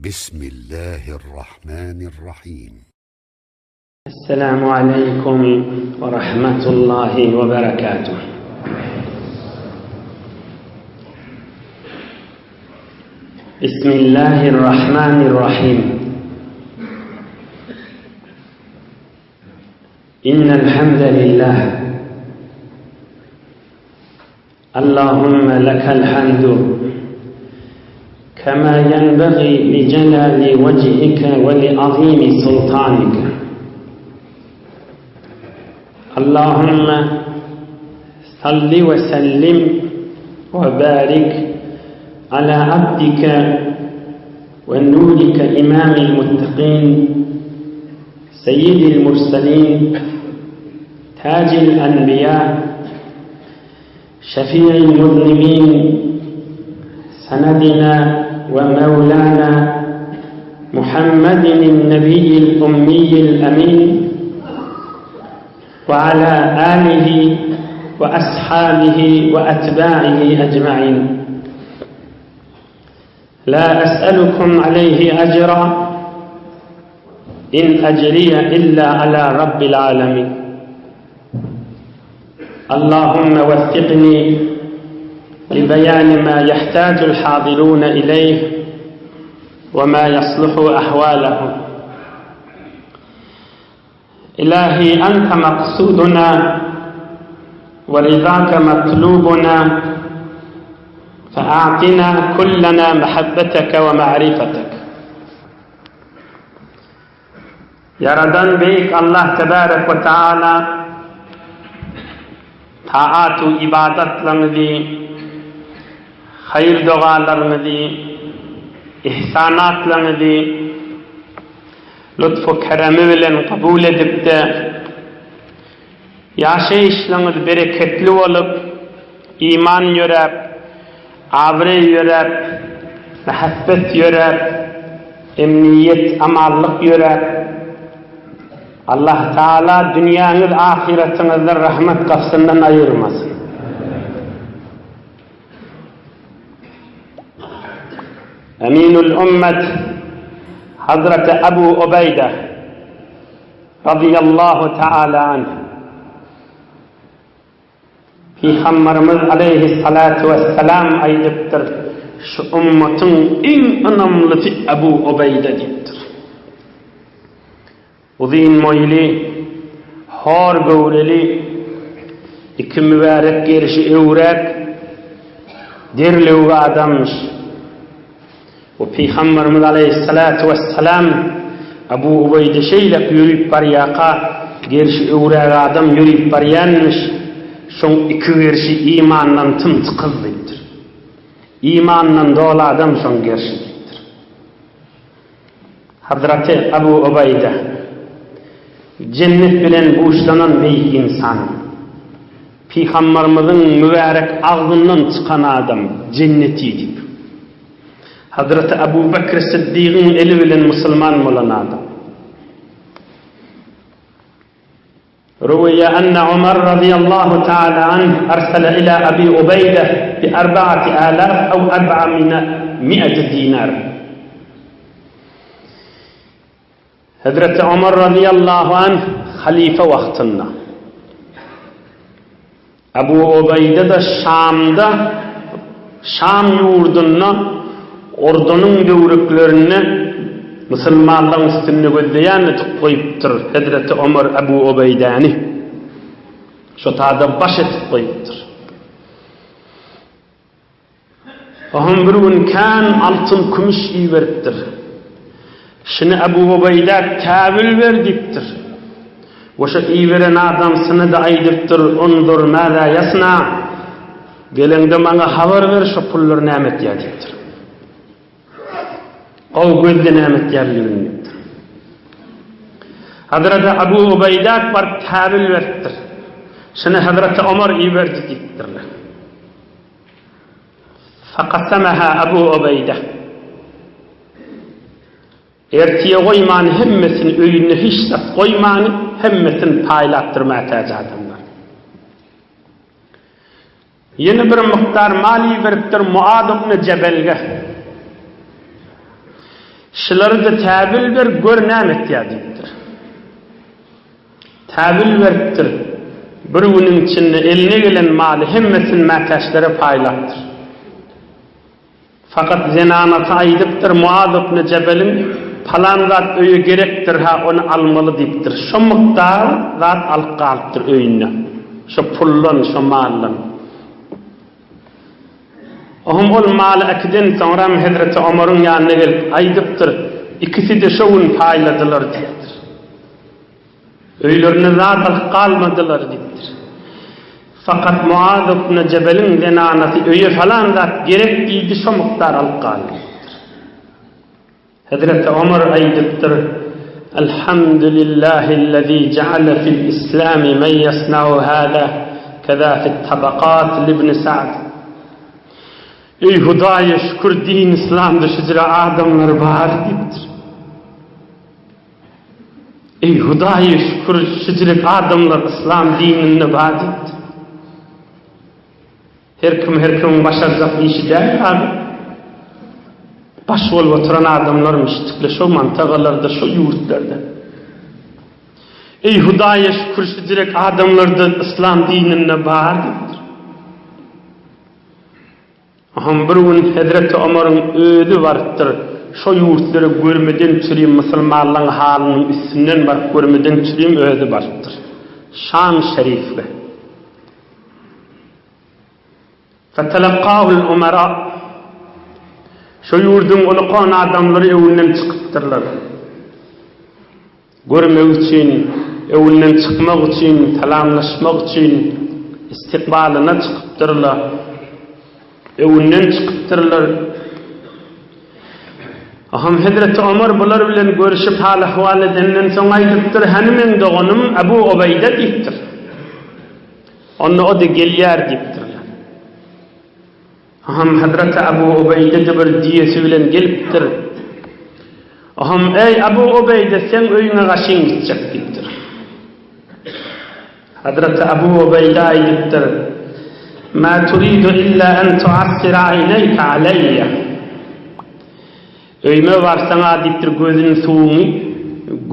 بسم الله الرحمن الرحيم السلام عليكم ورحمة الله وبركاته بسم الله الرحمن الرحيم إن الحمد لله اللهم لك الحمد كما ينبغي لجلال وجهك ولعظيم سلطانك اللهم صل وسلم وبارك على عبدك ونورك إمام المتقين سيد المرسلين تاج الأنبياء شفيع المذنبين سندنا ومولانا محمد النبي الأمي الأمين وعلى آله وأصحابه وأتباعه أجمعين لا أسألكم عليه أجرا إن أجري إلا على رب العالمين اللهم وفقني لبيان ما يحتاج الحاضرون إليه وما يصلح أحوالهم إلهي أنت مقصودنا ورضاك مطلوبنا فأعطنا كلنا محبتك ومعرفتك Ýaradan Beýik Allah tebarek we taala taat-u ybadatlaryňyzy, haýyr-dogalaryňyzy, ihsanatlaryňyzy lutf-u keremi bilen kabul edip-de, ýaşaýyşlaryňyz bereketli bolup, iman ýöräp, abraý ýöräp, mähebbet ýöräp, emniýet, amanlyk ýöräp, Allah Taala dünýäňiz, ahyratyňyzda rahmet gapysyndan aýyrmasyn. Eminul Ümmet Hazreti Abu Ubeýde razyýallahu taala anh Pygamberimiz aleýhissalatu wessalam aýdypdyr, Şu ümmatyň iň ynamlysy Abu Ubeýde diýipdir. Uzyn boýly, hor göwreli, iki mübärek gerşi öwräk, derlewük adamyş. Bu Pygamberimiz aleýhissalatu wessalam Abu Ubeýde şeýlek ýörüp barýarka, gerşi öwräk adam ýörüp barýanmyş, şoň iki gerşi imandan tym-tykyz diýipdir. Imandan doly adam şoň gerşi diýipdir. Hazraty Abu Ubaýda, jennet bilen buşlanan beýik ynsan. Pygambarymyzyň mübärek agzyndan çykan adam, jenneti diýip. Hazraty Abu Bekr Syddygyň eli bilen musulman bolan adam. Ruwiýa enne Omar razyýallahu taala anh arsala ila Abi Ubeýde bi arbaati alaf aw arba'a mi'ati dinar. Hezreti Omar razyýallahu anh halyfa wagtynda Abu Ubeýde-de Şamda, Şam ýurdunda Ordanyň döwreklerinde musulmanlaryň üstünde gözleýän edip goýupdyr Hezreti Omar Abu Ubeýdäni. Şo tada baş edip goýupdyr. Oňam bir gün kän altyn-kümüş iberipdir. Şuny Abu Ubeýdä täwil ber diýipdir. We şo iberen adamsyna-da aýdypdyr, Unzur maza ýasna, geleňde maňa habar ber şo pullar näme etýär diýipdir. Gowy gözle näme etýänligini diýipdir. Hazreti Abu Ubeýdä baryp täwil beripdir. Şuny Hazreti Omar iberdi diýipdirler. Fakasamaha Abu Ubeýde. Ertire goýman hemmesini öýünde hiç zat goýman hemmesini paýlapdyr mätäç adamlar. Ýene bir mukdar mal iberipdir Muad ibn Jebelge. Şulary-da täwil ber, gör näme etýär diýipdir. Täwil beripdir. Bir günüň içinde eline gelen maly hemmesini mätäçlere paýlapdyr. Fakat zenanasy aýdypdyr, Muaz ibn Jebeliň palan zat öýe gerekdir-hä, ony almaly diýipdir. Şo mukdar zat alyp galypdyr öýünde. Şo puldan, şo maldan. Ohm ol maly äkiden soňram hezreti Omaryň ýanyna gelip aýdypdyr, Ikisi-de şo gün paýladylar diýipdir. Öýlerine zat alyp galmadylar diýipdir. Fakat Muaz ibn Jebeliň zenanasy öýe falan zat gerek diýdi, şo mukdar alyp galdy diýipdir. Hezreti Omar aýdypdyr, Elhamdülillahillezî jeale fil islâmi men ýasna'u hâzâ kezâ fit tabakat libni Sa'd. Eý Hudaýa şükür din yslamda şujra adamlar bar diýipdir. Eý Hudaýa şükür şujrek adamlar yslam dininde bar diýipdir. Her kim her kimiň başarjak işi däl abi. Baş bolup oturan adamlar müşdikle şo mantagalarda şo ýurtlarda. Eý Hudaýa şükür şujrek adamlarda yslam dininde bar diýipdir. Aham bir gün hezreti Omaryň özi barypdyr, şo ýurtlara görmeden çürim musulmanlaň halynyň üstünden baryp görmeden çürim özi barypdyr. Şam şerifge. Fetelekahul umera Şo ýurduň ulukan adamlary öňünden çykypdyrlar. Görmek üçin, öňünden çykmak üçin, salamlaşmak üçin istikbalyna çykypdyrlar. Öňünden çykypdyrlar. Aham hezreti Omar bular bilen görüşip hal-ahwal edenden soň aýdypdyr, Hany meň doganym Abu Ubeýde diýipdir. Onda o-da gelýär diýipdirler. Aham hezreti Abu Ubeýde-de bir düýesi bilen gelipdir. Aham, Eý, Abu Ubeýde, seň öýüňe gaşyn gitjek diýipdir. Hezreti Abu Ubeýde aýdypdyr, Ma turidu illa en tuassira aýneýke aleýýe. Öýüme barsaň-a diýipdir, gözüň suwuňy,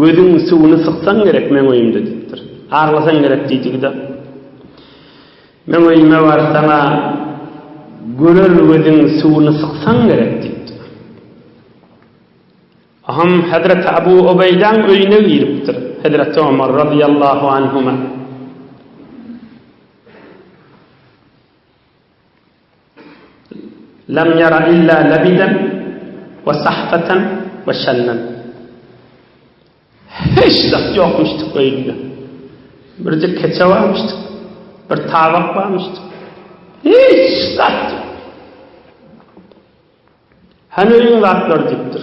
gözüň suwuny syksaň gerek meň öýümde diýipdir. Aglasaň gerek diýdigi-de. Meň öýüme barsaň-a, görer gözüň suwuny syksaň gerek diýipdir. Aham hezreti Abu Ubeýdäň öýüne giripdir, hezreti Omar razyýallahu anhuma. Lem ýara illa lebiden we sahfeten we şennen. Hiç zat ýokmuşdyk öýünde. Birje keçe barmyşdyk. Bir tabak barmyşdyk. Hiç zat ýok. Hany öýüň zatlary diýipdir.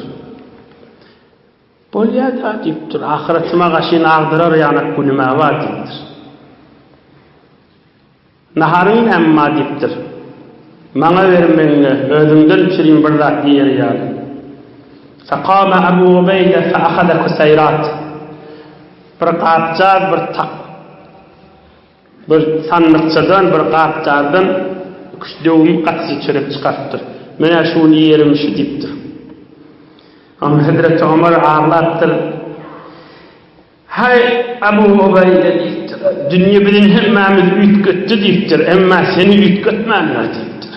Bolýa-da diýipdir. Ahyratyma gaşyn agdyrar ýanak günüm-ä bar diýipdir. Naharyň näme bar diýipdir. Maňa bermegiňe özüňden çürim bir zat iýer ýaly. Fekame Abu Ubeýde feahaze kuseýrat. Bir gapjaz bir tak bir sandykçadan bir gapjazdan iki-üç döwüm gatyja çörek çykarypdyr. Men-ä şu gün iýerim şu diýipdir. Oňa hezreti Omar aglapdyr. Haý, Abu Ubeýde diýipdir, dünýe biziň hemmämizi üýtgetdi diýipdir, emma seni üýtgetmändir diýipdir.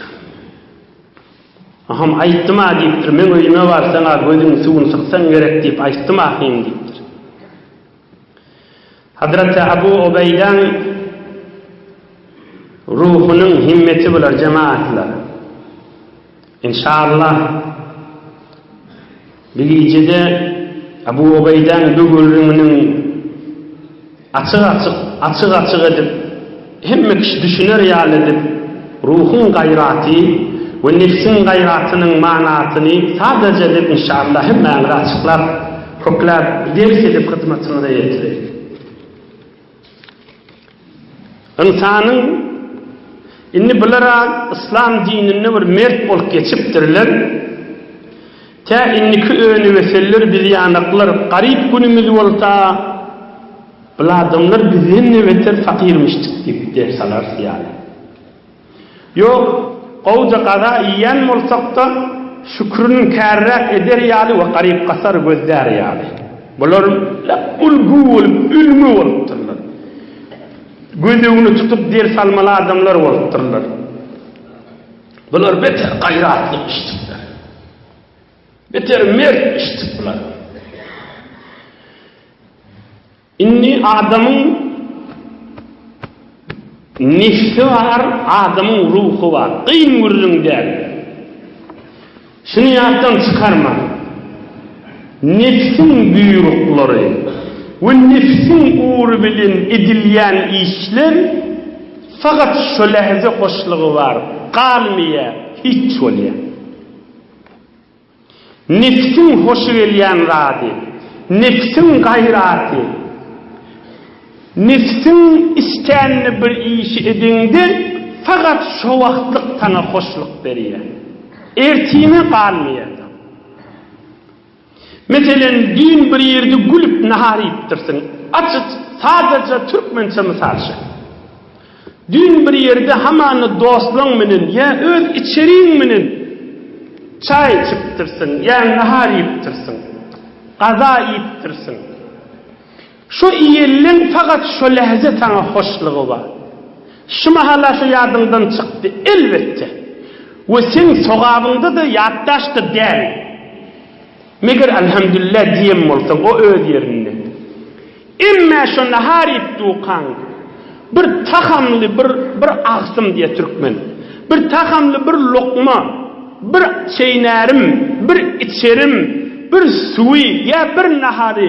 Aham aýtdym-a diýipdir, meň öýüme barsaň-a gözüň suwuny syksaň gerek diýip aýtdym ahym diýipdir. Hazreti Abu Ubeýdäň ruhunyň himmeti bular jemaatlar. Inşallah bu gijede Abu Ubeýdäň bu gürrüňiniň açyk-açyk, açyk-açyk edip, hemme kişi düşüner ýaly edip, ruhuň gaýraty we nebsiň gaýratynyň manasyny sadaja edip inşallah hemmäňize açyklap, kökläp, ders edip hyzmatyňyza ýetireýin. Ynsanyň indi bular-a yslam dininde bir mert bolup geçipdirler. Tä indiki önübeseller biz ýanaklar garyp günümiz bolsa, bul adamlar bizden-de beter fakyrmyşdyk diýip ders alarys ýaly. Ýok, gowja gaza iýen bolsak-da, şükrüni kärräk eder ýaly we garyp-gasar gözlär ýaly. Bular ulgy bolup, ülňi bolupdyrlar. Göz öňüne tutup ders almaly adamlar bolupdyrlar. Bular beter gaýratly işdikler. Beter mert işdik bular. Indi adamyň nefsi bar, adamyň ruhy bar. Kyn gürrüň däl. Şuny ýatdan çykarma. Nefsiň buýruklary we nefsiň ugry bilen edilýän işler fakat şo lähze hoşlugy bar, galmaýar, hiç bolýar. Nebsiň hoşy gelýän zady, nebsiň gaýraty, nebsiň islänini bir işi edeňde fakat şo wagtlyk saňa hoşluk berýär. Ertine galmaýar-da. Meselen, düýn bir ýerde gülüp nahar iýipdirsiň. Açyk, sadaja türkmençe mysal şu. Düýn bir ýerde hamana dostlaň menen ýa öz içeriň menen çaý içipdirsiň, ýa nahar iýipdirsiň, gaza iýipdirsiň. Şo iýenleň fakat şo lähze saňa hoşlugy bar. Şu mahala şo ýadyňdan çykdy, elbetde. We seň sogabyňda-da ýatdaş-da däl. Meger Alhamdulillah diýen bolsaň, o öz ýerinde. Emmä şo nahar iýip dukaň, bir tagamly bir bir agsym diýýär türkmen. Bir tagamly bir lokma, bir çeýnärim, bir içerim, bir suwy ýa bir nahary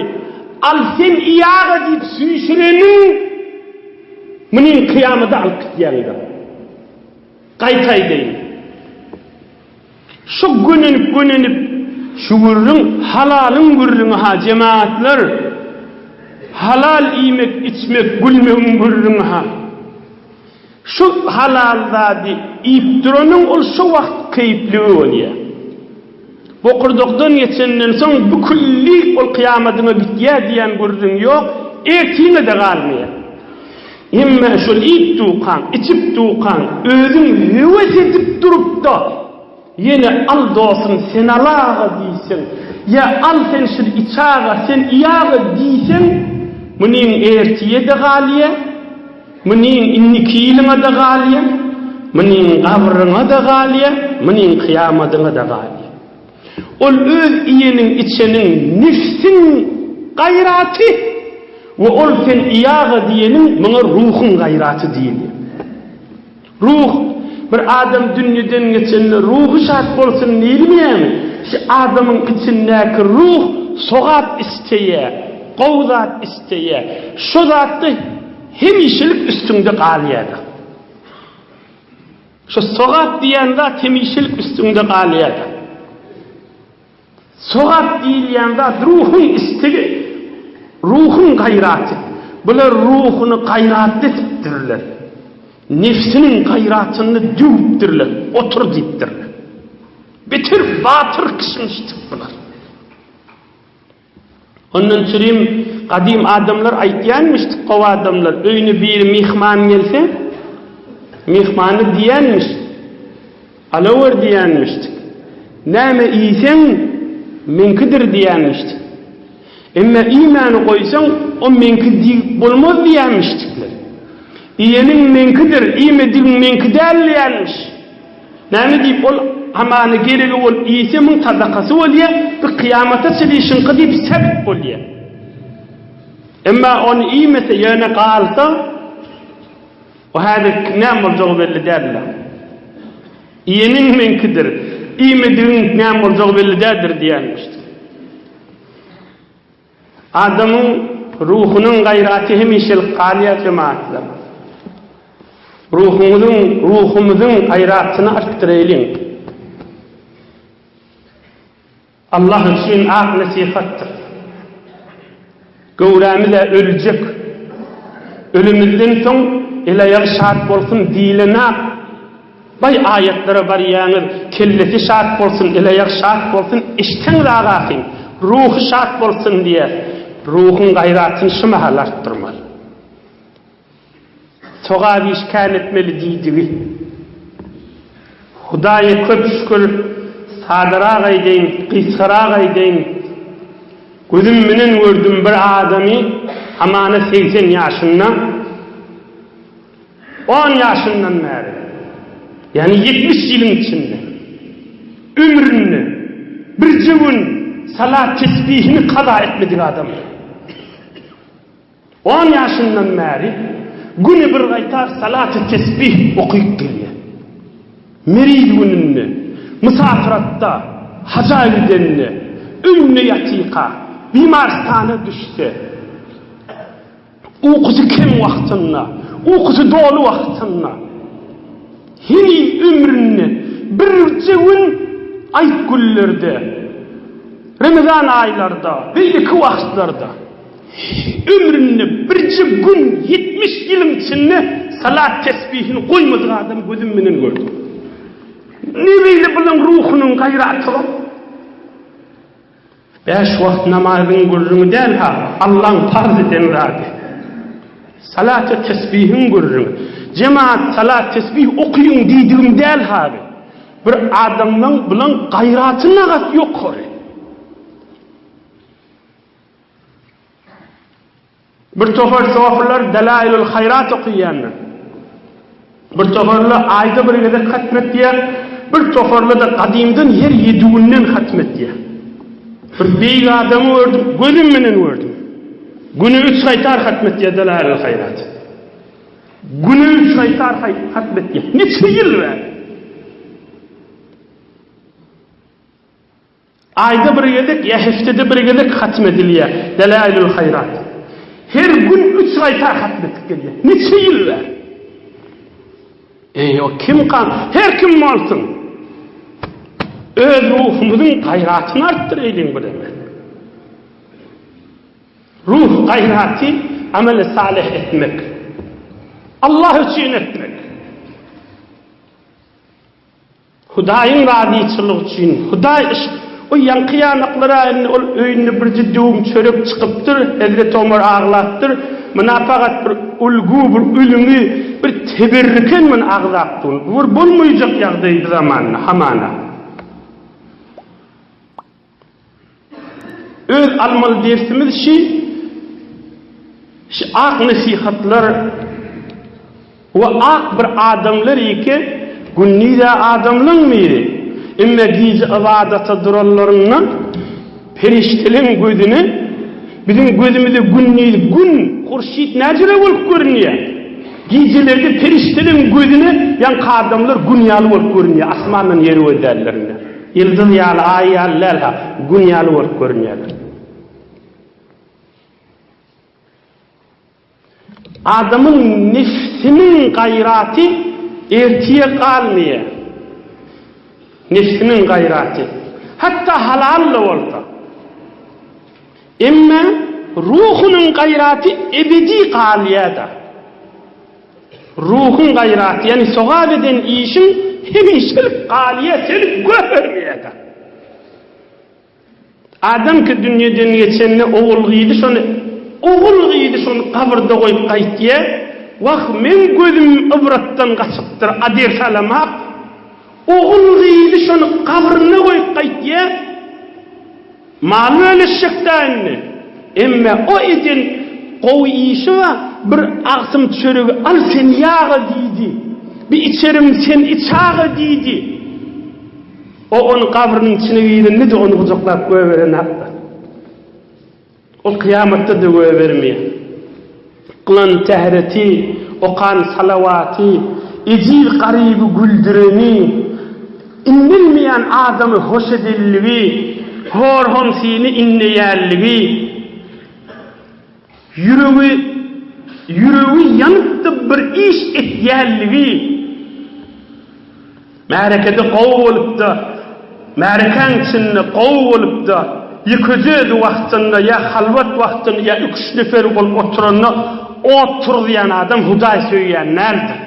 al sen iýaga diýip süýşüreniň, munyň kyýamada alyp gitýäňdir. Gaýta aýdaýyn. Şu gönenip-gönenip, şu gürrüň halalyň gürrüňi-ha, jemagatlar! Halal iýmek, içmek, gülmegiň gürrüňi-ha. Şu halal zady iýip duranyň ol şo wagt keýpligi bolýar. Bokurdakdan geçenden soň bu külli ol kyýamadyňa gitýär diýen gürrüň ýok, ertiňe-de galmaýar. Emma şol iýip dukaň, içip dukaň, özüň höwes edip durup-da, ýene al dostum sen al-aga diýseň, ýa al sen şuny iç-aga, sen iý-aga diýseň, munyň ertire-de galýar, munyň indiki ýylyňa-da galýar, munyň gabryňa-da galýar, munyň kyýamadyňa-da galýar. Ol öz iýeniň içeniň nefsiň gaýraty we ol sen iýaga diýeniň muňa ruhuň gaýraty diýilýär. Ruh, bir adam dünýeden geçende ruhy şat bolsun diýilmeýärmi? Şu adamyň içindäki ruh sogap isleýär, gowy zat isleýär. Şo zatda hemişelik üstüňde galýar-da. Şu sogap diýen zat hemişelik üstüňde galýar-da. Sogap diýilýän zat ruhuň islegi, ruhuň gaýraty. Bular ruhuny gaýratly etipdirler. Nebsiniň gaýratyny döwüpdirler, otur diýipdirler. Beter batyr kişmişdik bular. Ondan çürim gadym adamlar aýtýanmyşdyk gowy adamlar öýüne biri myhman gelse myhmany diýenmiş alawer diýenmişdik näme iýseň meňkidir diýenmişdik emme iýmäni goýsaň o meňki diýip bolmaz diýenmişdikler iýeniň meňkidir iýmedigiň meňki däl diýenmiş. Näme diýip ol hamana geregi bolup iýse muň sadakasy bolýa, bu kyýamata çenli şyňky diýip säbit bolýa. Emma ony iýmese ýöne galsa o häzir näme boljagy belli däldir. Iýeniň meňkidir, iýmedigiň näme boljagy belli däldir diýenmişdir. Adamyň ruhunyň gaýraty hemişelik galýar jemagatlar. Ruhuňyzyň, ruhumyzyň gaýratyny artdyraýlyň. Allah üçin ak nesihatdyr. Göwrämiz-ä öljek. Ölemizden soň el-aýagy şat bolsun diýlen-ak. Baý aýatlara barýaňyz, kellesi şat bolsun, el-aýagy şat bolsun, eşitseňiz agahym, ruhy şat bolsun diýýär. Ruhuň gaýratyny şu mahal artdyrmaly. Sogap iş kän etmeli diýdigi. Hudaýa köp şükür. Sadarak aýdaýyn, gysgarak aýdaýyn. Gözüm menen gördüm bir adamy, hamana 80 ýaşynda, on ýaşyndan bäri, ýagny 70 ýylyň içinde, ömründe birje gün salat tesbihini kaza etmedik adam. On ýaşyndan bäri güni bir gaýtar salaty tesbih okyp gelýär. Meriz gününde, mysafyratda, haja gidende, öýünde ýatyka, bimarystana düşse, ukusy kem wagtynda, ukusy doly wagtynda, heniz ömründe birje gün aýt günlerde, Remezan aýlarda, beýleki wagtlarda, Ömründe birje gün 70 ýylyň içinde salat tesbihini goýmadyk adamy gözüm menen gördüm. Ne beýle bulaň ruhunyň gaýraty bar? Bäş wagt namazyň gürrüňi däl-ha, Allaň parz eden zady. Salat tesbihiň gürrüňi. Jemaat salat tesbih okyň diýdigim däl-ha bi. Bir adamlaň bulaň gaýraty nagat ýokary. Bir topar sofylar Delailul Haýrat okaýanlar. Bir toparly aýda bir gezek hatm etýär, bir toparly-da gadymdan her ýedi günden hatm etýär. Bir beýik adamy gördüm, gözüm bilen gördüm. Güne üç gaýtar hatm etýär Delailul Haýrat. Güne üç gaýtar hatm etýär. Niçe ýyl bäri. Aýda bir gezek ýa heftede bir gezek hatm edilýär Delailul Haýrat. Her gün üç gaýta hatm edip gelýär. Niçe ýyl bäri. Eý, o kimka? Her kim bolsun. Öz ruhumyzyň gaýratyny artdyraýlyň bir emel. Ruh gaýraty ameli salyh etmek. Allah üçin etmek. Hudaýyň razyçylygy üçin, Hudaý yşk, o ýaňky ýanaklara indi ol öýünde birje döwüm çörek çykypdyr, Hezreti Omar aglapdyr, mynapagat bir ulgu, bir ülňi, bir teberriken muny agzapdy, bu bir bolmaýjak ýagdaý bu zamanda, hamana. Öz almaly dersimiz şi, şi ak nesihatlar we ak bir adamlar ýeke gündiz-ä adamlaň biri, emme gije ybadata duranlarynda perişdeleň gözüne biziň gözümize gündiz gün, hurşyt näjüre bolup görünýär. Gijelerde perişdeleň gözüne ýaňky adamlar gün ýaly bolup görünýär, asmandan ýeri gözlänlerinde. Ýyldyz ýaly, aý ýaly däl-ha, Gün ýaly bolup görünýärler. Adamyň nefsiniň gaýraty ertire galmaýar. Nefsiniň gaýraty. Hatda halal-da bolsa. Emma ruhunyň gaýraty ebedi galýar-da. Ruhuň gaýraty, ýagny sogap eden işiň hemişelik galýar, seni göhermeýär-de. Adam ki dünýeden geçende ogul-gyzy şony ogul-gyzy şony gabyrda goýup gaýtýar, Wah, meň gözüm ybratdan gaçypdyr, a ders alamak. Ogul-gyzy şony gabrynda goýup gaýtýar. Mal bölüşjek-dä indi. Emme o eden gowy işi bar, bir agtym çöregi al sen ýaga diýdi. Bir içerim sen içaga diýdi. O ony gabrynyň içine girende-de ony gujaklap goýberen hakda. Ol kyýamatda-da goýbermeýär. Kylan tähreti, okan salawaty, ejiz garyby güldüreni, indelmeýän adamy hoş edenligi, hor-homsyny indeýänligi, ýüregi ýüregi ýanyp-da bir iş etýänligi, Märekede gowy bolupda, märekäň içinde gowy bolupda, ýekeje özi wagtynda ýa halwat wagtynda ýa üç nefer bolup oturanda ot turuzýan adam Hudaý söýýän däldir.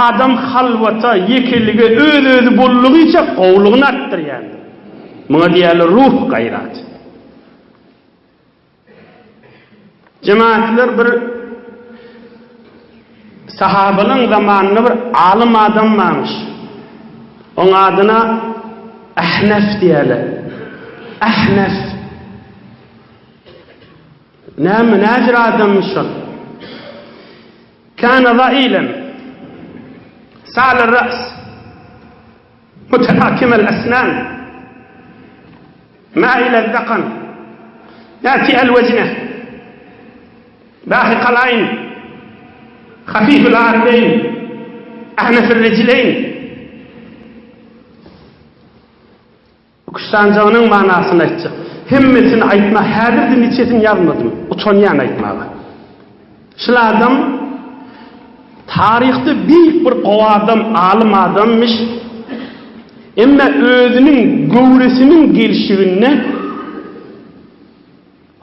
Adam halwata, ýekelige, öz-özi boldugyça gowulygyny artdyrýandyr. Muňa diýýärler ruh gaýraty. Jemaatlar bir sahabalaň zamanynda bir alym adam barmyş. Oň adyna. Ahnaf diýýärler. Ahnaf. Näme, näjür adamyş şol? Kana zailen. Sa'l ra's. Muterakim el-esnan. Ma'il el-dakan. Nati el-wejne. Dahiq al-ayn. Hafif al-arbeyn. Ahnaf al-rijleyn. Küşsanjagynyň manasyny aýtjak. Hemmesini aýtma, häzir-de niçesini ýazmadym. Utanýan aýtmaga. Şul adam taryhda beýik bir gowy adam, alym adammyş. Emma özüniň göwresiniň gelşiginde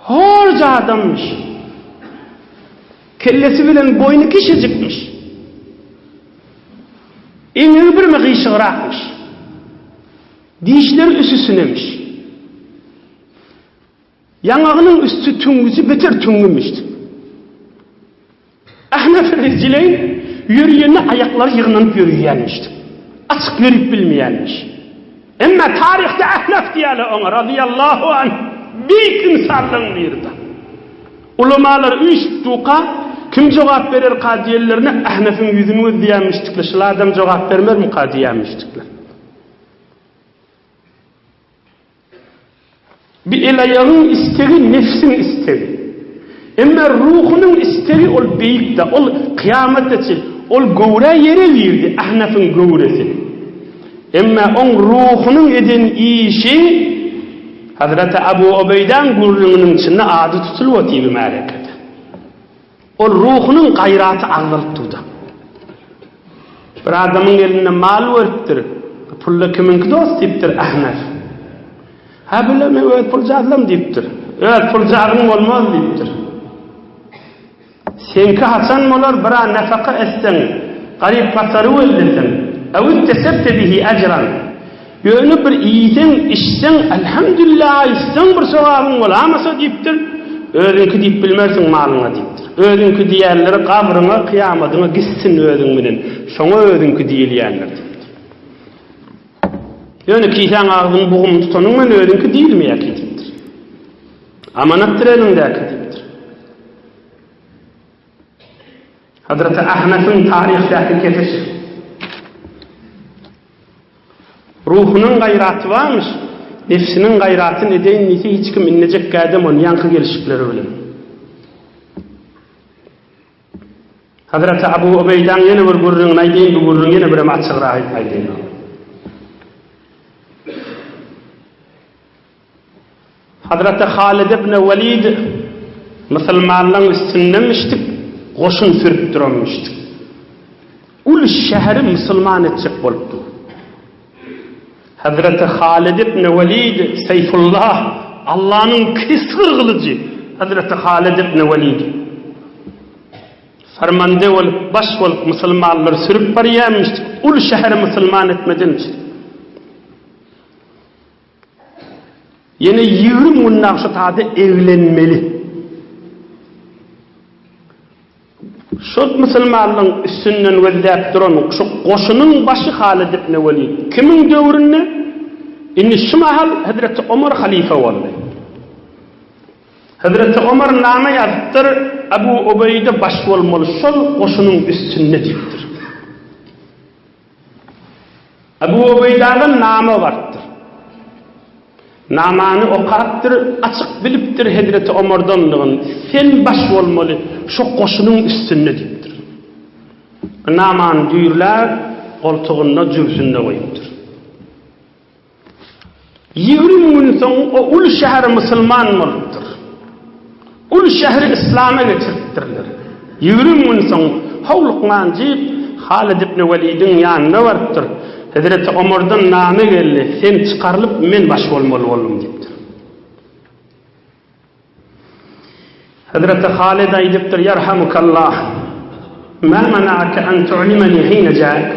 horja adammyş. Kellesi bilen boýny kiçijikmiş. Eňegi birme gyşygrakmyş. Dişleri üsüsinemiş. Ýaňagynyň üsti tüňňüsi beter tüňňümişdi. Ahnaf rijleýn ýörýende aýaklary ýygnanyp ýörýänmişdi. Açyk ýörüp bilmeýänmiş. Emma taryhda Ahnaf diýýärler oňa, razyýallahu anh, beýik ynsanlaryň biridir. Ulamalar üýşüp duka, kim jogap bererka diýenlerine Ahnafyň ýüzüni gözleýänmişdikler, şul adam jogap bermezmika diýýänmişdikler. Bir el-aýagyň istegi nefsiň istegi. Emma ruhunyň istegi ol beýikde, ol kyýamata çenli, ol göwrä ýere girdi, Ahnafyň göwresi. Emma oň ruhunyň eden işi Hazreti Abu Ubeýdäň gürrüňiniň içinde ady tutulyp otyr bu märekede. Ol ruhunyň gaýraty agzalyp durdy. Bir adamyň elinde mal görüpdir. Pulla kimiňki dost diýipdir Ahnaf. Hä bile men öz puljazlam diýipdir. Öz puljazyň bolmaz diýipdir. Seňki haçan bolar bira nafaka etseň, garyp gasary gözleseň. Awitesebte bihi ajran. Ýöne bir iýseň, içseň, Elhamdülillah aýtsaň bir sogabyň bolamasa diýipdir. Özüňki diýip bilmersiň malyňa diýipdir. Özüňki diýenleri gabryňa, kyýamadyňa gitsin özüň bilen. Şoňa özüňki diýilýändir diýipdir. Ýöne kisäň agzyny bugumyny tutanyň bilen özüňki diýilmeýär ki diýipdir. Amanatdyr eliňdäki diýipdir. Hazreti Ahnafyň taryhdaky kesişi. Ruhunyň gaýraty barmyş, nebsiniň gaýratyny edeýin diýse hiç kim innejek gädem ony ýaňky gelşikleri bilen. Hazreti Abu Ubeýdaň ýene bir gürrüňini aýdaýyn, bu gürrüňi ýene birem açygrak aýdaýyn. Hazreti Halid ibn Welid musulmanlaryň üstündemişdik, goşun sürüp duranmyşdyk. Uly şäheri musulman etjek bolupdy. Hazreti Halid ibn Welid Seýfullah, Allanyň kesgir gylyjy Hazreti Halid ibn Welid. Farmande bolup, baş bolup musulmanlary sürüp barýarmyşdyk, uly şäheri musulman etmeden üçin. Ýene 20 gün nagşy sada eglenmeli. Şol musulmanlaryň üstünden gözläp duran şu goşunyň başy Halid ibn Welid. Kimiň döwründe? Indi şu mahal Hezreti Omar halyfa boldy. Hezreti Omar name ýazypdyr, Abu Ubeýde baş bolmaly şol goşunyň üstünde diýipdir. Abu Ubeýdadan nama barypdyr. Namany okapdyr, açyk bilipdir hezreti Omardanlygyny, Sen baş bolmaly şo goşunyň üstünde diýipdir. Bu namany düýrläp, goltugynda, jübsünde goýupdyr. 20 gün soň o uly şäher musulman bolupdyr. Uly şäheri yslama getiripdirler. 20 gün soň howlukmanjyk Halid ibn Welidiň ýanyna barypdyr. Hezreti Omardan name geldi, sen çykarylyp men baş bolmaly boldum diýipdir. Hezreti Halid aýdypdyr, Ýerhamukallah, ma mana'aka an tu'limani hine ja'ak?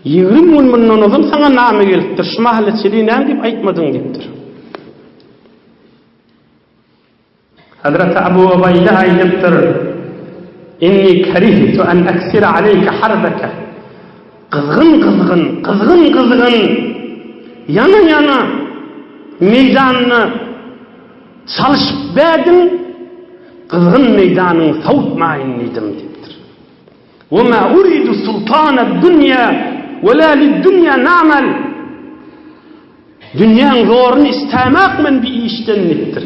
20 gün mundan ozal saňa name gelipdir, şu mahala çenli näme diýip aýtmadyň diýipdir. Hezreti Abu Ubaýda aýdypdyr, Inni kerihtu an aksira aleyke harbeke. Gyzgyn-gyzgyn, gyzgyn-gyzgyn. ýana-ýana meýdanyny çalşyp bädiň, gyzgyn meýdanyňy sowutmaýyn diýdim diýipdir. Ve ma uridu sultanad dunýa ve la lid-dunýa na'mal. Dünýäň zoruny istämak men bi işden diýipdir.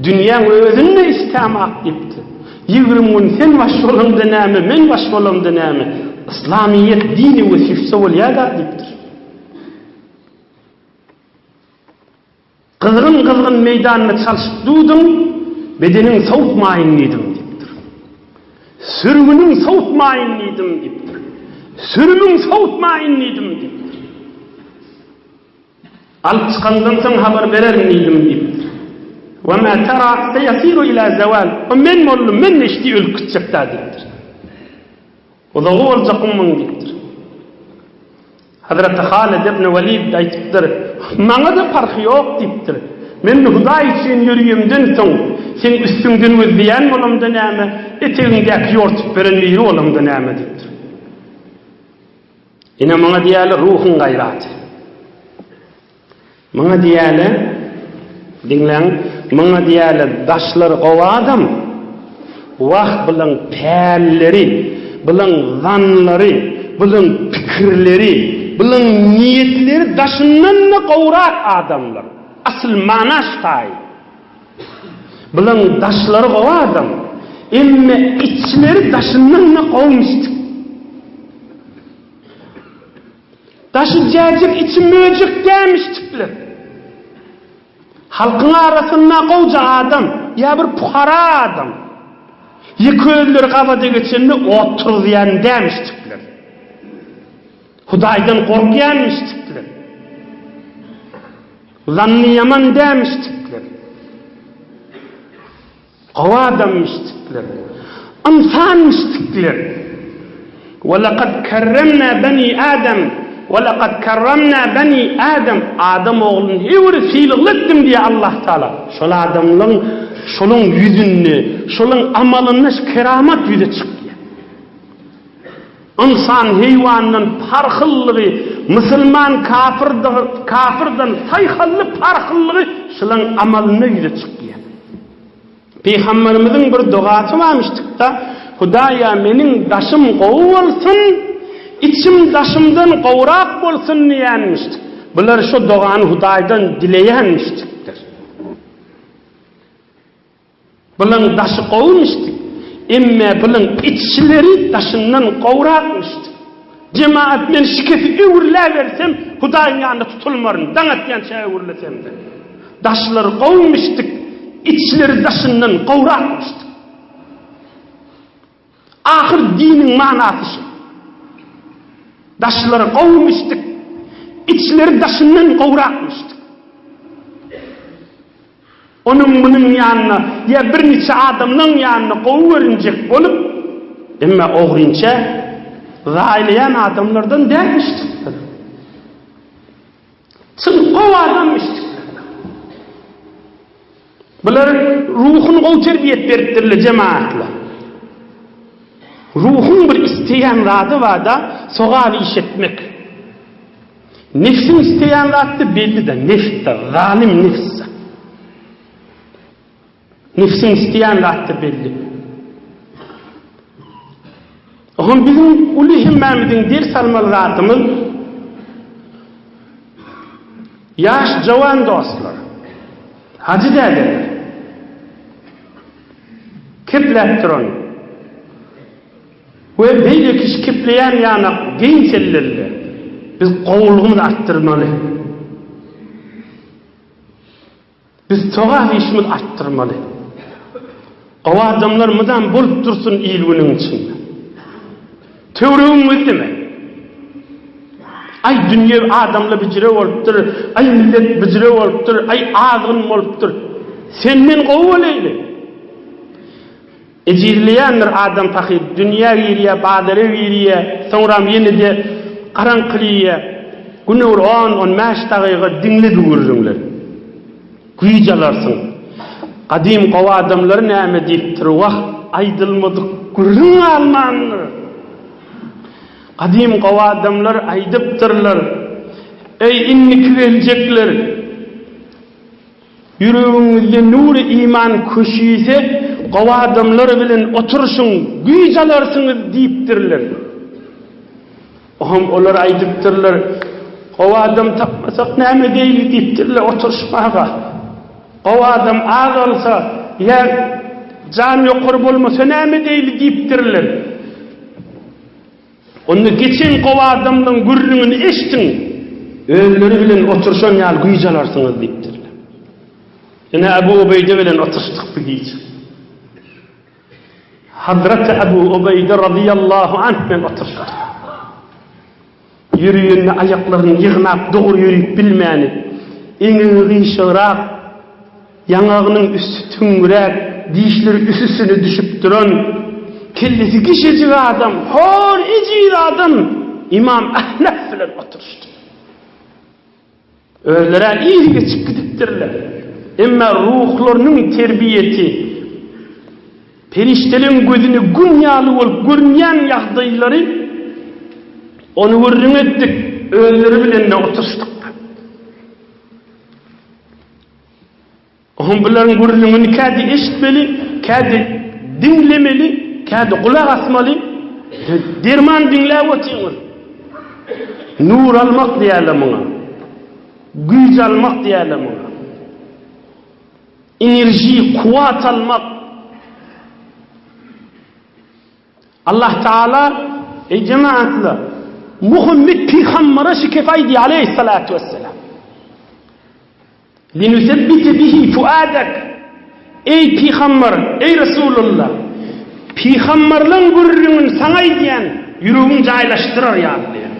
Dünýäň özüni-de istämak diýipdir. 20 gün sen baş bolaňda näme, men baş bolamda näme? Yslamyýet dini wesifse bolýa-da diýipdir. Gyzgyn-gyzgyn meýdanda çalşyp duduň, bedeniň sowutmaýyn diýdim diýipdir. Sürgüniň sowutmaýyn diýdim diýipdir. Sürümiň sowutmaýyn diýdim diýipdir. Alyp çykandan soň habar bererin diýdim diýipdir. Wa ma tara seyasiru ila zawal. O men boldum, men neşdi ölüp gitjek-dä diýipdir. Uzagy boljak umyň diýipdir. Hazreti Halid ibn Welid aýdypdyr, Maňa-da parhy ýok diýipdir. Men Hudaý üçin ýörüýemden soň, seň üstüňden gözleýän bolamda näme, etegiňdäki ýortup beren biri bolamda näme diýipdir. Ine muňa diýýärler ruhuň gaýraty. Muňa diýýärler, diňläň, muňa diýýärler daşlary gowy adam. Wah, bulaň pälleri, bulaň zanlary, bulaň pikirleri, bulaň niýetleri daşyndan-da gowrak adamlar. Asyl mana şu taýy. Bulaň daşlary gowy adam, emme içleri daşyndan-da gowumyşdyk. Daşy jäjek, içi möjek dämişdikler. Halkyň arasynda gowja adam, ýa bir pukara adam. Ýeke özleri gabada geçende ot turuzýan dämişdikler. Hudaýdan gorkýanmyşdikler. Zanny ýaman dämişdikler. Gowy adammişdikler. Ynsanmişdikler. Ve lekad kerremna beni Adem. Ve lekad kerremna beni Adem. Adam ogluny höwür sylagly etdim diýýär Allah Taala. Şol adamlaryň şolaň ýüzünde, şolaň amalynda şu keramat ýüze çykýar. Ynsan heýwandan parhlylygy, musulman kafyrdan saýhally parhlylygy şulaň amalynda ýüze çykýar. Pygamberimiziň bir dogasy barmyşdykda, Hudaýa meniň daşym gowy bolsun, içim daşymdan gowrak bolsun diýenmişdik. Bular şo dogany Hudaýdan dileýänmişdikdir. Bulaň daşy gowumyşdy, emme bulaň içleri daşyndan gowrakmyşdy. Jemagat men şikesi öwrüläbersem Hudaýyň ýanynda tutulmaryn, daň atýança öwrülesem-de. Daşlary gowumyşdyk, içleri daşyndan gowrakmyşdyk. Ahyr diniň manasy şu. Daşlary gowumyşdyk, içleri daşyndan gowrakmyşdyk. Onuň munuň ýanyna ýa birniçe adamlaň ýanyna gowy görünjek bolup, emma ogrynça zaýlaýan adamlardan dälmişdikdir. Çyn gowy adammişdikdir. Bular ruhuny gowy terbiýe beripdirler jemaatlar. Ruhuň bir isleýän zady bar-da, sogap iş etmek. Nefsiň isleýän zatdy belli-de, nefs-de, zalym nefs-de. Nefsiň isleýän zatdy belli. Oňa biziň uly hemmämiziň ders almaly zadymyz ýaş jawan dostlar, hajy dädeler, kepläp duran, We beýleki şkipleýän ýanak geň sellerde biz gowulygymyzy artdyrmaly. Biz sogap işimizi artdyrmaly. Gowy adamlar mydam bolup dursun il-günüň içinde. Töweregiň gözleme. Aý dünýe adamlar bijire bolupdyr, aý millet bijire bolupdyr, aý azgyn bolupdyr. Senden gowy bolaýly. Ejizleýändir adam pahyr, dünýä girýär, bazara girýär, soňram ýene-de garaňkylaýar. Güne bir on, on bäş dagyga diňle bu gürrüňleri. Güýç alarsyň. Gadym gowy adamlar näme diýipdir, wah, aýdylmadyk gürrüň galmandyr. Gadym gowy adamlar aýdypdyrlar. Eý, indiki geljekler! Ýüregiňizde nury iman köşüse, gowy adamlar bilen oturyşyň, güýç alarsyňyz diýipdirler. Oňam olar aýdypdyrlar, Gowy adam tapmasak näme edeýli diýipdirler oturyşmaga. Gowy adam az bolsa ýa jan ýokary bolmasa näme edeýli diýipdirler. Onda geçen gowy adamlaryň gürrüňini eşdiň, özleri bilen oturyşan ýaly güýç alarsyňyz diýipdirler. Ine Abu Ubeýde bilen oturyşdyk bu gije. Hazreti Abu Ubeýde razyýallahu anh bilen oturyşdyk. Ýörüýende aýaklaryny ýygnap dogry ýörüp bilmäni, eňegi gyşygrak, ýaňagynyň üsti tüňňüräk, dişleri üs-üstüne düşüp duran, kellesi kişejik adam, hor, ejiz adam Ymam Ahnaf bilen oturyşdy. Özleri-ä ir geçip gidipdirler. Emma ruhlarynyň terbiýesi, perişdeleň gözüne Gün ýaly bolup görünýän ýagdaýlary, ony gürrüň etdik, özleri bilen-de oturyşdyk-da. Oňa bularyň gürrüňini kädi eşitmeli, kädi diňlemeli, kädi gulak asmaly. Derman diňläp otyňyz. Nur almak diýerler muňa. Güýç almak diýerler muňa. Enerji, kuwwat almak. Allah Taala eý jemaatlar Muhammet pygambere şu kep aýdýar aleýhissalatu wesselam. Linusebbite bihi fuadek, Eý, pygamber, eý, Resulullah! Pygamberleň gürrüňini saňa aýdýan, ýüregiň jaýlaşdyrar ýaly diýýär.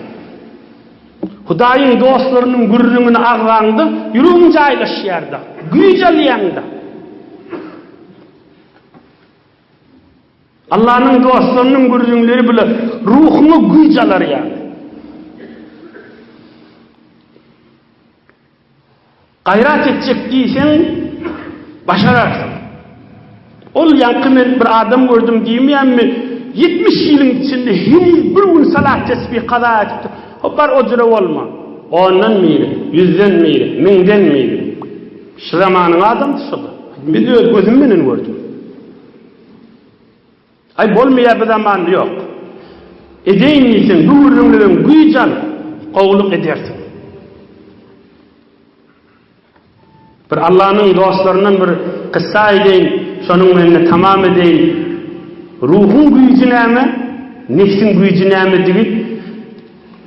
Hudaýyň dostlarynyň gürrüňini agzaňda, ýüregiň jaýlaşýar-da, güýç alýaň-da. Allanyň dostlarynyň gürrüňleri bile ruhuňa güýç alar ýaly. Gaýrat etjek diýseň, başararsyň. Ol ýaňky men bir adam gördüm diýmeýänmi, 70 ýylyň içinde heniz bir gün salat tesbih kaza edipdir. Hop bar o jüre bolma. Ondan biri, ýüzden biri, müňden biri. Şu zamanyň adamsy şo-da. Men öz gözüm menen gördüm. Aý bolmaýar bu zamanda ýok. Edeýin diýseň bu gürrüňlerden güýç al, gowulyk edersiň. Bir Allanyň dostlaryndan bir kyssa aýdaýyn, şonuň bilen-de tamam edeýin. Ruhuň güýji näme, nebsiň güýji nämedigi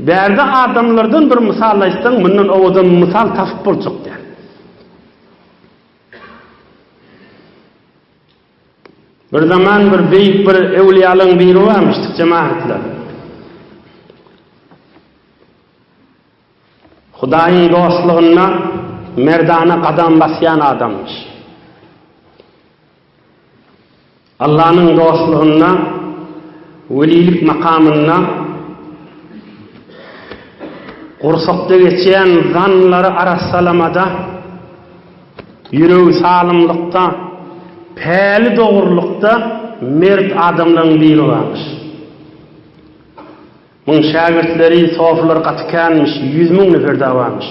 bärde adamlardan bir mysal aýtsaň, mundan owadan mysal tapyp boljak däl. Bir zaman bir beýik bir öwlüýalaryň biri barmyşdyk jemagatlar. Hudaýyň dostlugynda merdana gadam basýan adamyş. Allanyň dostlugynda welilik makamynda gursakda geçýän zanlary arassalamada Ýüregi salymlykda, päli dogrulykda mert adamlaryň biri barmyş. Muň şägirtleri, sofylary gaty känmiş, 100000 nefer dagy barmyş.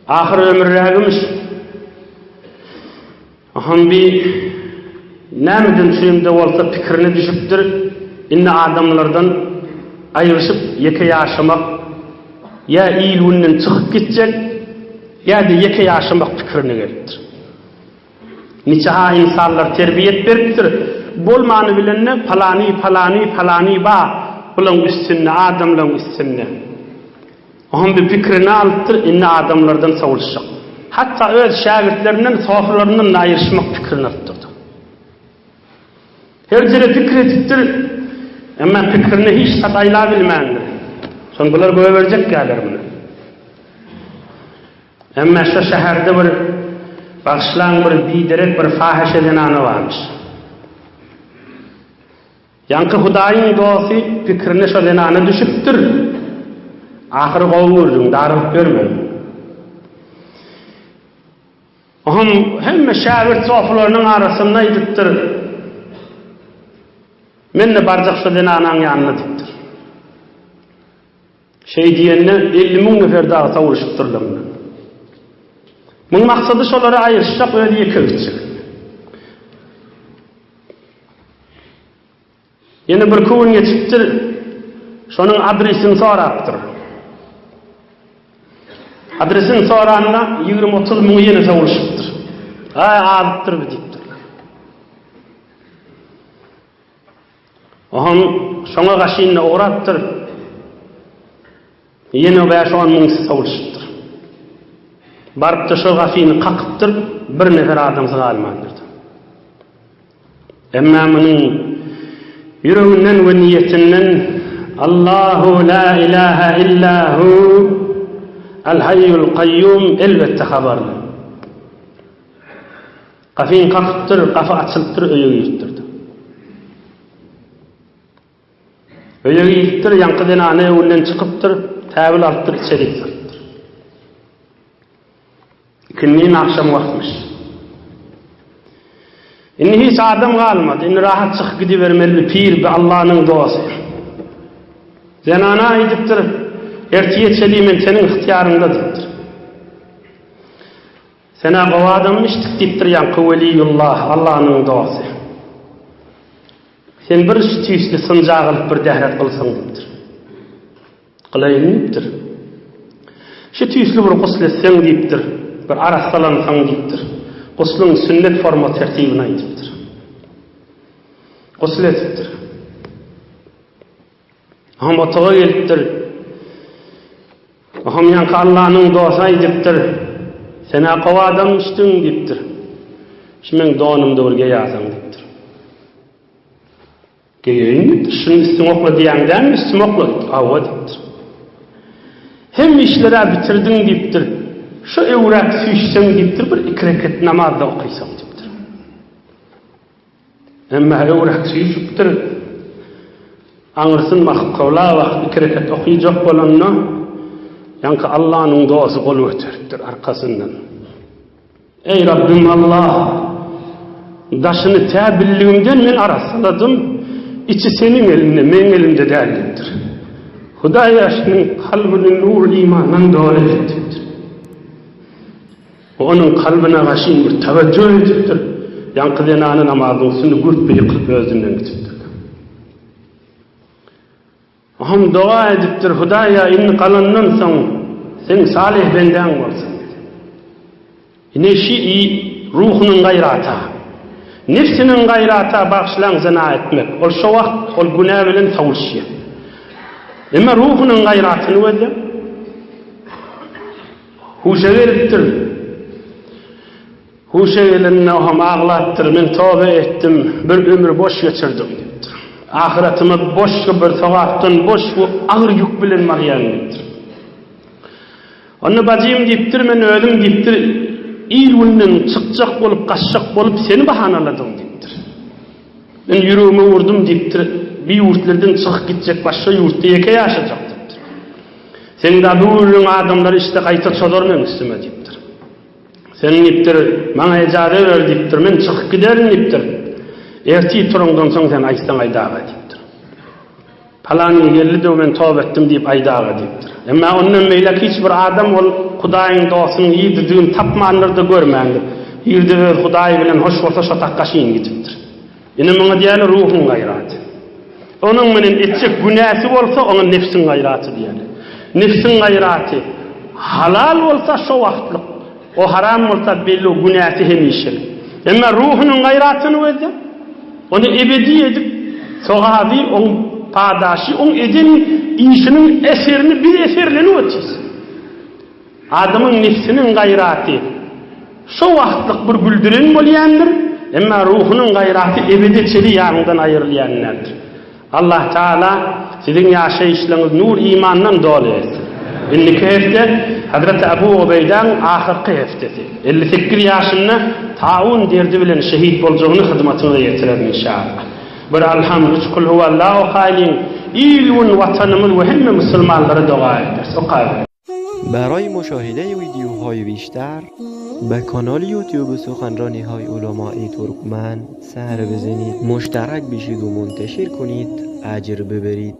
Ahyr ömürrägimiş. Oňam bi nämeden üçin-de bolsa pikirine düşüpdir, indi adamlardan aýryşyp ýeke ýaşamak, ýa il-günden çykyp gitjek, ýa-da ýeke ýaşamak pikirine gelipdir. Niçe-ha ynsanlar terbiýet beripdir, bolmany bilende palany, palany, palany ba bulaň üstünde, adamlaň üstünde. Oňam bir pikirini alypdyr, indi adamlardan sowulyşjak. Hatda öz şägirtlerinden, sofularyndan-da aýryşmak pikirini alypdyrdy. Her jere pikir edipdir, emma pikirine hiç zat aýlabilmändir. Soň bular goýberjek ýalar muny. Emma şo şäherde bir bagyşlaň bir biderek bir fahyşa zenana barmyş. Ýaňky Hudaýyň dosty pikirine şo zenana düşüpdir. Ahyry gowy gürrüň, darygyp ýörmäň. Oňam hemme şägirt sofularynyň arasynda aýdypdyr, Men-de barjak şo zenanaň ýanyna diýipdir. Şeý diýende 50 müň nefer dagy sowulyşypdyrlar mundan. Muň maksady şolary aýyryşjak, özi ýeke gitjek. Ýene birki gün geçipdir, şonuň adresini sorapdyr. Adresini soranda 20-30 müňi ýene sowulyşypdyr. Aý, azypdyr bu diýipdirler. Oham şoňa gaşynda ugrapdyr. Ýene bäş-on müňüsi sowulyşypdyr. Barypdyr şo gafyny kakypdyr, bir nefer adamsy galmandyr. Emma munuň ýüreginden we niýetinden Allahu la ilaha illa hu al haýýul kaýýum elbetde habarly. Gafyny kakypdyr, gafy açylypdyr, öýe giripdir. Öýe giripdir, ýaňky zenany öňünden çykypdyr, täbil alypdyr, içerik salypdyr. Ikindin agşam wagtmyş. Indi hiç adam galmady. Indi rahat çykyp gidibermeli bir pir, bir Allanyň dosty. Zenana aýdypdyr, Ertir çeli men seniň ygtyýaryňda diýipdir. Sen-ä gowy adamyşdyk diýipdir ýaňky weliýullah, Allanyň dosty. Sen bir şu tüýsli synja gylyp bir dähret kylsaň diýipdir. Gylaýyn diýipdir. Şu tüýsli bir gusl etseň diýipdir. Bir arassalansaň diýipdir. Gusluň sünnet forma tertibini aýdypdyr. Gusl edipdir. Oňam otaga gelipdir. Oňam ýaňky Allanyň dosty aýdypdyr. Sen-ä gowy adamyşdyň diýipdir. Şu meň donumda bir geýäseň diýipdir. Geýeýin diýipdir. Şuny üstüňe okla diýýäň dälmi, üstüme okla diýipdir. Hawa diýipdir. Hemme işler-ä bitirdiň diýipdir. Şu öwräk süýşseň diýipdir, bir iki reket namaz-da okysaň diýipdir. Emma öwräk süýşüpdir. Aňyrsyn bakyp kybla bakyp iki reket okyjak bolanda, ýaňky Allanyň dosty gol göteripdir arkasyndan. Eý Rabbim Allah! Daşyny tä bildigimden men arassaladym, içi seniň elinde, meň elimde däl diýipdir. Hudaýa şunuň kalbyny nur imandan doly et diýipdir. Bu onuň kalbyna gaşyn bir tawejjuh edipdir. Ýaňky zenany namazyň üstünde gürpbe ýykylyp özünden gidipdir. Oňam doga edipdir, Hudaýa indi galandan soň seň salyh bendäň bolsun. Ine şi ruhunyň gaýrata. Nefsiniň gaýrata bagyşlaň zyna etmek. Ol şo wagt ol günä bilen sowulşýar. Emma ruhunyň gaýratyny gözle. Huşa gelipdir. Huşa gelende oňam aglapdyr, Men toba etdim, bir ömri boş geçirdim diýipdir. Ahyratyma boş bir sogapdan boş bu agyr ýük bilen barýan diýipdir. Onda bajym diýipdir, men özüm diýipdir, il-günden çykjak bolup, gaçjak bolup seni bahanaladym diýipdir. Men ýüregime urdum diýipdir, bir ýurtlardan çykyp gitjek, başga ýurtda ýeke ýaşajak diýipdir. Seň da bu gürrüň adamlary içde gaýta çozar meň üstüme diýipdir. Sen diýipdir, maňa ejaza ber diýipdir, men çykyp giderin diýipdir. Ertir turaňdan soň sen aýtsaň aýdaga diýipdir. Palany geldi-de men toba etdim diýip aýdaga diýipdir. Emma ondan beýläk hiç bir adam ol Hudaýyň dostunyň ýerdedigini tapmandyr-da görmändir. Ýerde öz Hudaýy bilen hoş bolsa şo takga şin gidipdir. Ine muňa diýýärler ruhuň gaýraty. Onuň bilen etjek günäsi bolsa oňa nebsiň gaýraty diýýärler. Nebsiň gaýraty halal bolsa şo wagtlyk, o haram bolsa belli günäsi hemişelik. Emma ruhunyň gaýratyny gözle, ony ebedi edip sogaby oň padaşy oň eden işiniň eserini biz eserlenip otyrys. Adamyň nebsiniň gaýraty şo wagtlyk bir güldüren bolýandyr, emma ruhunyň gaýraty ebede çeli ýanyňdan aýrylýan däldir. Allah Taala siziň ýaşaýyşlaryňyzy nur imandan doly etsin. Indiki hepde Hazreti Abu Ubeýdäň ahyrky hepdesi. 58 ýaşynda taun derdi bilen şehit boljagyny hyzmatyňyza ýetirerin inşallah. Bir Alham, üç Kulhuwallah okaýlyň, il-gün, watanymyz we hemme musulmanlara doga ederis. Okaýlyň. برای مشاهده ویدیوهای بیشتر به کانال یوتیوب سخنرانی های علمای ترکمن سر بزنید مشترک بشید و منتشر کنید اجر ببرید.